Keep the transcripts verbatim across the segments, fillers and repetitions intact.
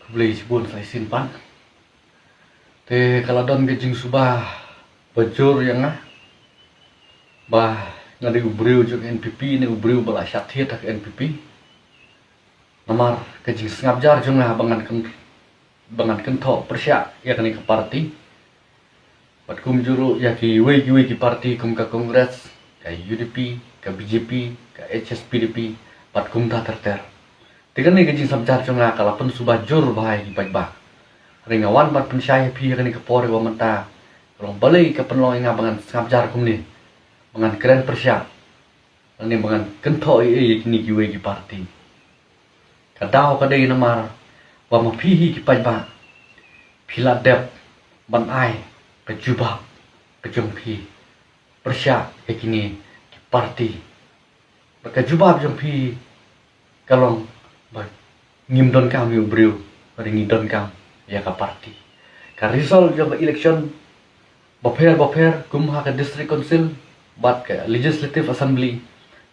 Khublei shibun sa shisien pat. Te ka la don ka jingsuba ba jur ïa nga ba nga dei u briew jong N P P ne u briew ba la shah thied ha ka N P P. Namar ka jingsngap jar jong nga ba ngan kyn ba ngan kynthoh pyrshah ïa kane ka party. Bad kumjuh ruh ïa kiwei kiwei ki party kum ka Congress, ka U D P, ka B J P, ka H S P D P, bad kumta ter ter. Te kane ka jingsngap jar jong nga ka la pynsuba jur bha ïa ki paidbah. Hynrei nga wan ban pynshai ïa phi ha kane ka por ïa ba mynta, ka long balei ka pynlong ïa nga ba ngan sngap jar kumne, ba ngan kren pyrshah, lane ba ngan kynthoh ei ei ïa kine kiwei ki party. Ka daw ka dei namar ba ma phi hi ki paidbah, phi la dep ban ai ka jubab ka jong phi pyrshah ïa kine ki party. Bad ka jubab jong phi ka long ba ngim donkam ïa u briew, hynrei ngi donkam ïa ka party. Ka result jong ka election bapher bapher kum ha ka District Council bad ka Legislative Assembly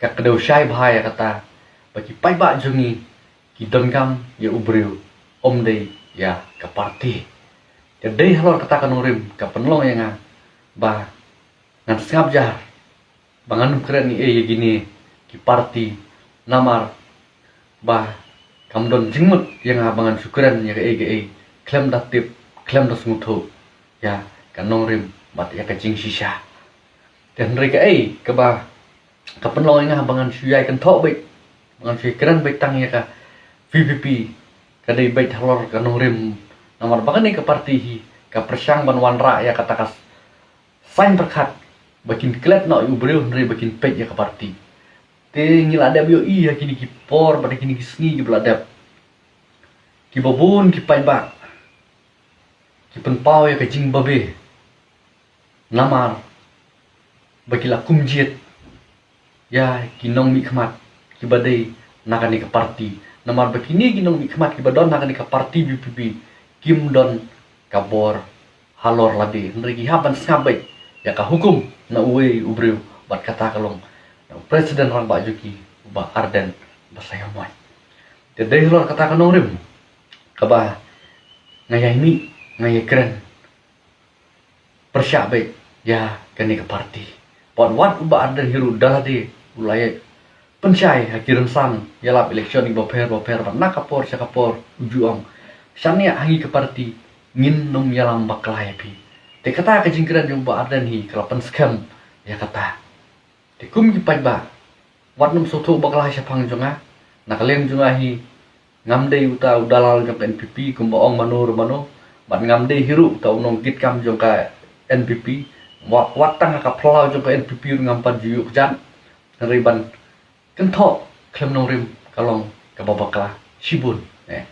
ka kdew shai bha ïa kata ba ki paidbah jong ngi ki donkam ïa u briew, ym dei ïa ka party. Ka dei halor kata ka nongrim ka pynlong ïa nga ba ngan sngap jar ba ngan ym kren ei ei ïa kine ki party, namar ba kam don jingmut ïa nga ba ngan shu kren ïa kaei kaei khlem da tip, khlem da sngewthuh ïa ka nongrim bad ïa ka jingshisha. Te hynrei kaei kaba ka pynlong ïa nga ba ngan shu ïai kynthoh beit, ba ngan shu ïai kren beit tang ïa ka V P P, ka dei beit halor ka nongrim, namar ba kane ka party hi ka pyrshang ban wanrah ïa kata ka saiñ pyrkhat ba kin klet noh ïa u briew hynrei ba kin peit ïa ka party. Te ngi la dep ïohi ha kine ki por bad ha kine ki sngi kiba la dep, kiba bun ki paidbah ki pynpaw ïa ka jingbabe namar ba ki la kumjied ïa ki nongmihkhmat kiba dei na kane ka party. Namar ba kine ki nongmihkhmat kiba don na kane ka party V P P kim don ka bor halor lade, hynrei ki hap ban sngap beit ïa ka hukum na uwei u briew, bad kata ka long na u President rangbah jong ki, u Bah Ardent Basaiawmoit. Te dei halor kata ka nongrim kaba nga ïai mih, nga ïai kren pyrshah beit ïa kane ka party. Bad wat u Bah Ardent hi ruh da lade u la ïai pynshai ha ki rynsan ïalap election kiba pher ba pher, bad na ka por sha ka por u ju ong, shaniah ha ngi ka party ngin ym ïalam bakla ïa phi. Te kata ka jingkren jong u Bah Ardent hi ka la pynskhem ïa kata. Te kum ki paidbah, wat nym sngewthuh bakla shaphang jong nga. Na ka liang jong nga hi, ngam dei uta u dalal jong ka N P P kumba ong mano re mano, bad ngam dei hi ruh uta u nongkitkam jong ka N P P. Wat, wat tang ha ka phyllaw jong ka N P P ruh ngam pat ju ïuh kjat. Hynrei ban kynthoh khlem nongrim ka long kaba bakla shibun, eh.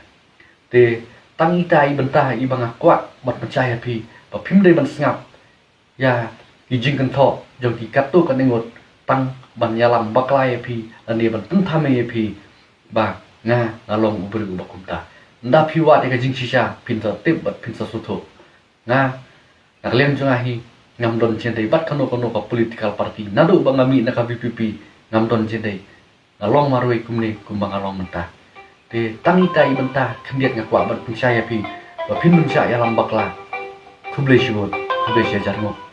Te tang ita i bynta iba nga kwah ban pynshai ha phi ba phim dei ban sngap ïa ki jingkynthoh jong ki katto katne ngut tang ban ïalam bakla ïa phi lane ban pynthame ïa phi ba nga nga long u briew uba kumta. Ynda phi wad ïa ka jingshisha phin sa tip bad phin sa sngewthuh. Nga, na ka liang jong nga hi, ngam don jingïadei bad kano kano ka political party. Naduh ba nga mih na ka V P P ngam don jingïadei. Nga long marwei kumne kumba nga long mynta. Te tang ita i bynta khyndiat nga kwah ban pynshai ïa phi ba phin ym shah ïalam bakla. Khublei shibun, khublei shihajar nguh.